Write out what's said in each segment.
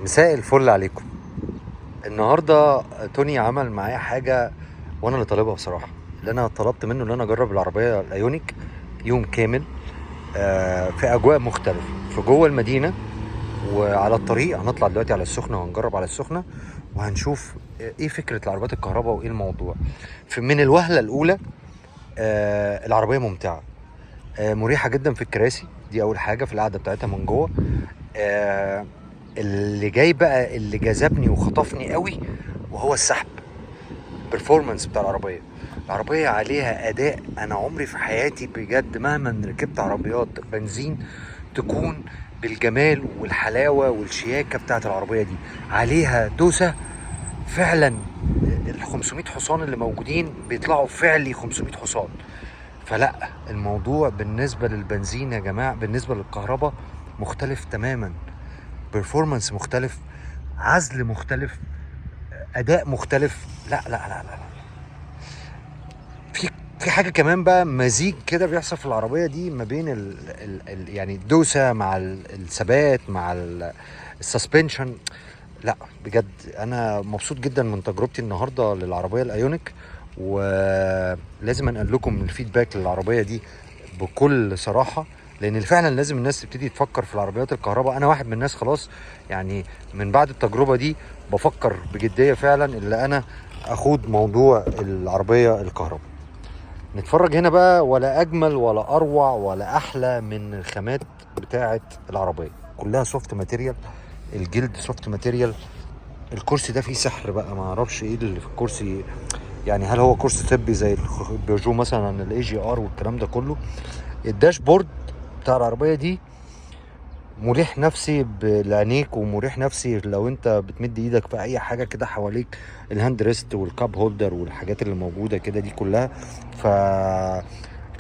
مساء الفل عليكم. النهارده توني عمل معايا حاجة وانا اللي طالبها بصراحه. اللي انا طلبت منه ان انا اجرب العربية الايونيك يوم كامل، في اجواء مختلفة، في جوه المدينة وعلى الطريق. هنطلع دلوقتي على السخنة وهنجرب على السخنة وهنشوف ايه فكرة العربيات الكهرباء وايه الموضوع. من الوهله الاولى العربية ممتعه، مريحه جدا في الكراسي، دي اول حاجة في القعدة بتاعتها من جوه. اللي جاي بقى اللي جذبني وخطفني قوي وهو السحب، ال performance بتاع العربية. العربية عليها اداء انا عمري في حياتي بجد مهما ركبت عربيات بنزين تكون بالجمال والحلاوه والشياكه بتاعت العربية دي. عليها دوسة فعلا، ال 500 حصان اللي موجودين بيطلعوا فعلي 500 حصان. فلا الموضوع بالنسبة للبنزين يا جماعة، بالنسبة للكهرباء مختلف تماما، performance مختلف، عزل مختلف، اداء مختلف. لا لا لا لا، لا. في حاجة كمان بقى، مزيج كده بيحصل في العربية دي ما بين ال ال ال يعني الدوسه مع الثبات مع ال suspension. لا بجد انا مبسوط جدا من تجربتي النهارده للعربية الايونيك، ولازم انقل لكم ال feedback للعربية دي بكل صراحة، لان فعلا لازم الناس تبتدي تفكر في العربيات الكهرباء. انا واحد من الناس خلاص يعني من بعد التجربة دي بفكر بجدية فعلا اللي انا اخوض موضوع العربية الكهرباء. نتفرج هنا بقى، ولا اجمل ولا اروع ولا احلى من الخامات بتاعه العربية، كلها soft material، الجلد soft material. الكرسي ده فيه سحر بقى، ما اعرفش ايه اللي في الكرسي، يعني هل هو كرسي طبي زي البيجو مثلا ال AGR والكلام ده كله. ال dashboard بتاع العربية دي مريح نفسي لعينيك، ومريح نفسي لو انت بتمد ايدك في اي حاجة كده حواليك، ال hand rest وال cup holder والحاجات اللي موجودة كده دي كلها. ف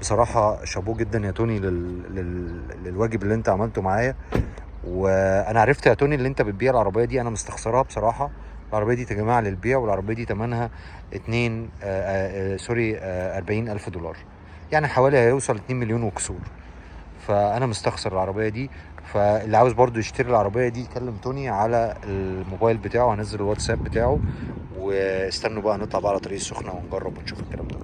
بصراحة شابوه جدا يا توني للواجب اللي انت عملته معايا. وانا عرفت يا توني اللي انت بتبيع العربية دي، انا مستخسرها بصراحة. العربية دي يا جماعة للبيع، والعربية دي تمنها اتنين، sorry، 40,000 دولار، يعني حوالي هيوصل 2 مليون وكسور. فانا مستخسر العربية دي. فاللي عاوز برضو يشتري العربية دي يكلم توني على الموبايل بتاعه، هنزل الواتساب بتاعه. واستنوا بقى نطلع بقى على طريق السخنة ونجرب ونشوف الكلام ده.